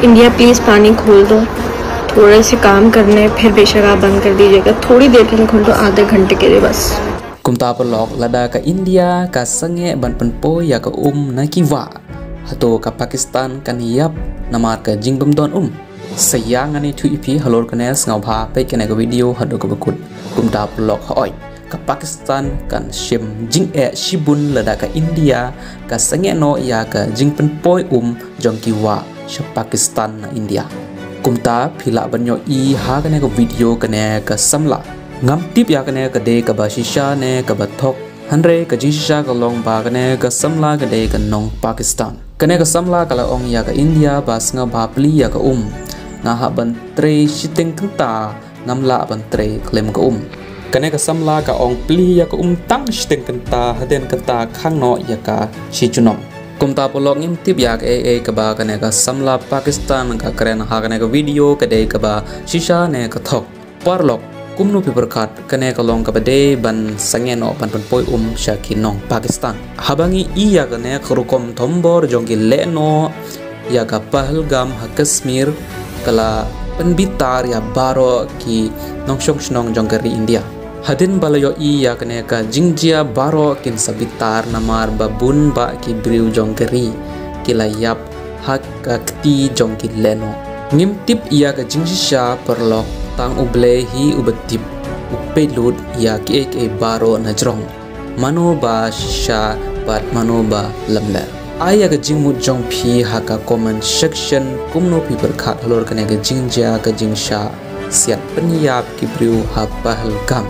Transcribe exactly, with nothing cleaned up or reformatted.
इंडिया, प्लीज पानी खोल दो, थोड़े से काम करने हैं, फिर बेशक आप बंद कर दीजिएगा, थोड़ी देर के लिए खोल दो, आधे घंटे के लिए बस। Kumta paralok, lada ka India ka sangeh ban pynpoi ïa ka um na ki wah, hato ka Pakistan kan ïap namar ka jingbymdon um? Sa ïa ngan ïathuh ïa phi halor kane, sngewbha peit kane ka video haduh kaba kut. Kumta paralok, hooid, ka Pakistan kan shim jingeh shibun lada ka India ka sangeh noh ïa ka jingpynpoi um jong ki wah sha Pakistan na India. Kumta phi lah ban ïohi ha kane ka video kane ka samla. Ngam tip ïa kane ka dei kaba shisha ne kaba thok, hynrei ka jingshisha ka long ba kane ka samla ka dei ka nong Pakistan. Kane ka samla ka la ong ïa ka India ba sngewbha plie ïa ka um. Nga hap ban trei shiteng kynta, ngam lah ban trei khlem ka um. Kane ka samla ka ong plie ïa ka um tang shiteng kynta, hadien kata khang noh ïa ka shi junom. Kumta paralok, ngim tip ïa kaei kaei kaba kane ka samla Pakistan ka kren ha kane ka video ka dei kaba shisha ne ka thok. Paralok, kumno phi pyrkhat, kane ka long kaba dei ban sangeh noh ban pynpoi um sha ki nong Pakistan? Haba ngi i ïa kane ka rukom thombor jong ki lehnoh ïa ka Pahalgam ha Kashmir, ka la pynbitar ïa baroh ki nongshong shnong jong ka ri India. Hadien ba la ïohi ïa kane ka jingjia, baroh kin sa bitar namar ba bun bah ki briew jong ka ri ki la ïap ha ka kti jong ki lehnoh. Ngim tip ïa ka jingshisha paralok, tang U Blei hi uba tip, u peit lut ïa kiei kiei baroh na jrong, mano ba shisha bad mano ba lamler. Ai ïa ka jingmut jong phi ha ka comment section, kumno phi pyrkhat halor kane ka jingjia, ka jingshah siat pynïap ki briew ha Pahalgam.